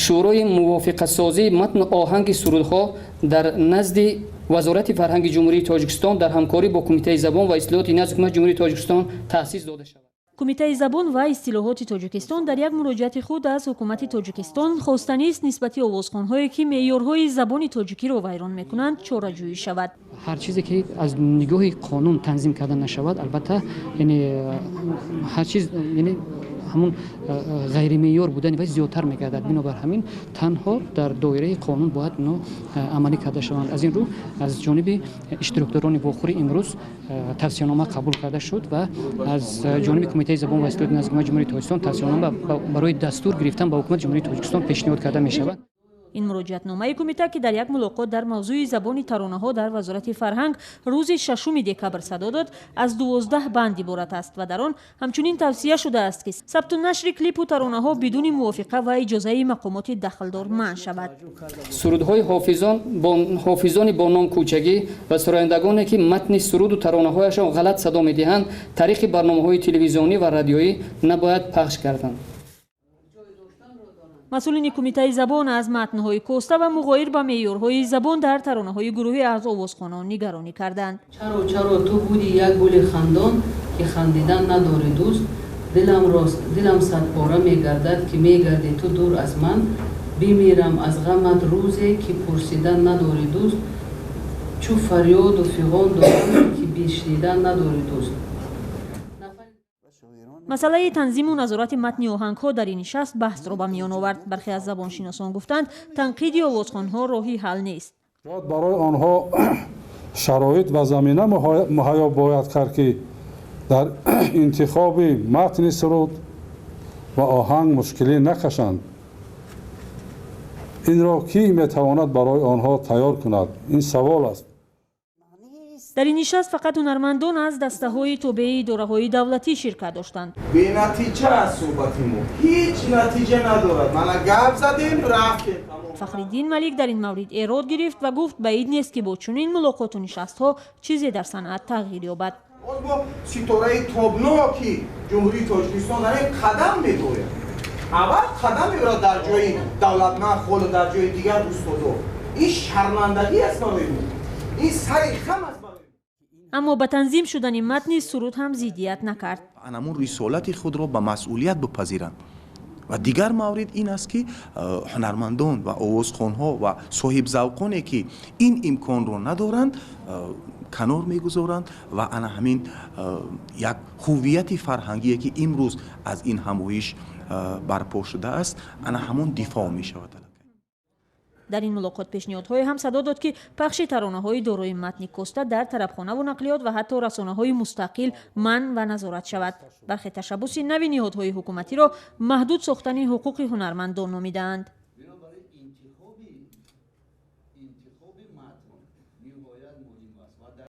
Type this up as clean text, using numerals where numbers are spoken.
Шӯрои мувофиқасозии матну оҳанги сурудҳо дар назди Вазорати фарҳанги Ҷумҳурии Тоҷикистон дар ҳамкорӣ бо Кумитаи забон ва истилоҳоти назди Ҳукумати Ҷумҳурии Тоҷикистон таъсис дода шавад. Кумитаи забон ва истилоҳоти Тоҷикистон дар як муроҷиати худ аз ҳукумати Тоҷикистон хостанист, нисбати овозхонҳое, ки меъёрҳои забони тоҷикиро вайрон мекунанд, чораҷӯӣ шавад. Ҳар чизе, ки аз нигоҳи қонун танзим карда нашавад, албатта, яъне ҳар чиз, яъне ҳамун ғайримеъёр будани вай зиёдтар мегардад. Бинобар ҳамин, танҳо дар доираи қонун бояд ино амалӣ карда шаванд. Аз ин рӯ, аз ҷониби иштирокдорони вохӯрӣ имрӯз тавсиянома қабул карда шуд ва аз ҷониби Кумитаи забон ва истилоҳоти назди Ҳукумати Ҷумҳурии Тоҷикистон тавсиянома барои дастур гирифтан ба Ҳукумати Ҷумҳурии Тоҷикистон пешниҳод карда мешавад. Ин муроҷиатномаи кумита, ки дар як мулоқот дар мавзӯи забони таронаҳо дар Вазорати фарҳанг рӯзи 6 декабр садо дод, аз 12 банд иборат аст ва дар он ҳамчунин тавсия шудааст, ки сабту нашри клипу таронаҳо бидуни мувофиқа ва иҷозаи мақомоти дахлдор манъ шавад. Сурудҳои ҳофизони бо ном кӯчагӣ ва сарояндагоне, ки матни суруду таронаҳояшон ғалат садо медиҳанд, тариқи барномаҳои телевизионӣ ва радиоӣ набояд пахш гарданд. Масъулини Кумитаи забон аз матнҳои коста ва муғоир ба меъёрҳои забон дар таронаҳои гурӯҳе аз овозхонон нигаронӣ карданд. Чаро, чаро ту буди як гули хандон, ки хандидан надорӣ дӯст? Дилам садпора мегардад, ки мегардӣ ту дур аз ман. Бимирам аз ғамат рӯзе, ки пурсидан надорӣ дӯст. Чӯ фарёду фиғон дорӣ, ки бишнидан надорӣ дӯст. Масъалаи танзиму назорати матни оҳангҳо дар ин нишаст баҳсро ба миён овард. Бархе аз забоншиносон гуфтанд, танқиди овозхонҳо роҳи ҳал нест. Бояд барои онҳо шароит ва замина муҳайё бояд кард, ки дар интихоби матни суруд ва оҳанг мушкилӣ накашанд. Инро кӣ метавонад барои онҳо тайёр кунад? Ин савол аст. Дар ин нишаст фақат ҳунармандон аз дастаҳои тобеи идораҳои давлатӣ ширкат доштанд. Бенатиҷа аст суҳбати мо, ҳеҷ натиҷа надорад. Мана, гап задем, рафтем. Фахриддин Малик дар ин маврид эрод гирифт ва гуфт, баид нест, ки бо чунин мулоқоту нишастҳо чизе дар санъат тағйир ёбад. Боз бо ситораи тобноки Ҷумҳурии Тоҷикистон дар ин қадам мебояд, аввал қадам мебарад дар ҷои Давлатманд Холо, дар ҷои дигар устодо. Ин шармандагӣ аст барои мо, ин сари хам аст. Аммо ба танзим шудани матни суруд ҳам зиддият накард. Анамун рисолати худро ба масъулият бипазиранд. Ва дигар маврид ин аст, ки ҳунармандон ва овозхонҳо ва соҳибзавқоне, ки ин имконро надоранд, канор мегузоранд ва ана ҳамин як ҳуввияти фарҳангие, ки имрӯз аз ин ҳамоиш барпо шудааст, ана ҳамон дифоъ мешавад. Дар ин мулоқот пешниҳодҳое ҳам садо дод, ки пахши таронаҳои дорои матни коста дар тарабхонаву нақлиёт ва ҳатто расонаҳои мустақил манъ ва назорат шавад. Бархе ташаббуси нави ниҳодҳои ҳукуматиро маҳдуд сохтани ҳуқуқи ҳунармандон номидаанд. Бинобар ин, интихоби матн ниҳоят муҳим аст ва дар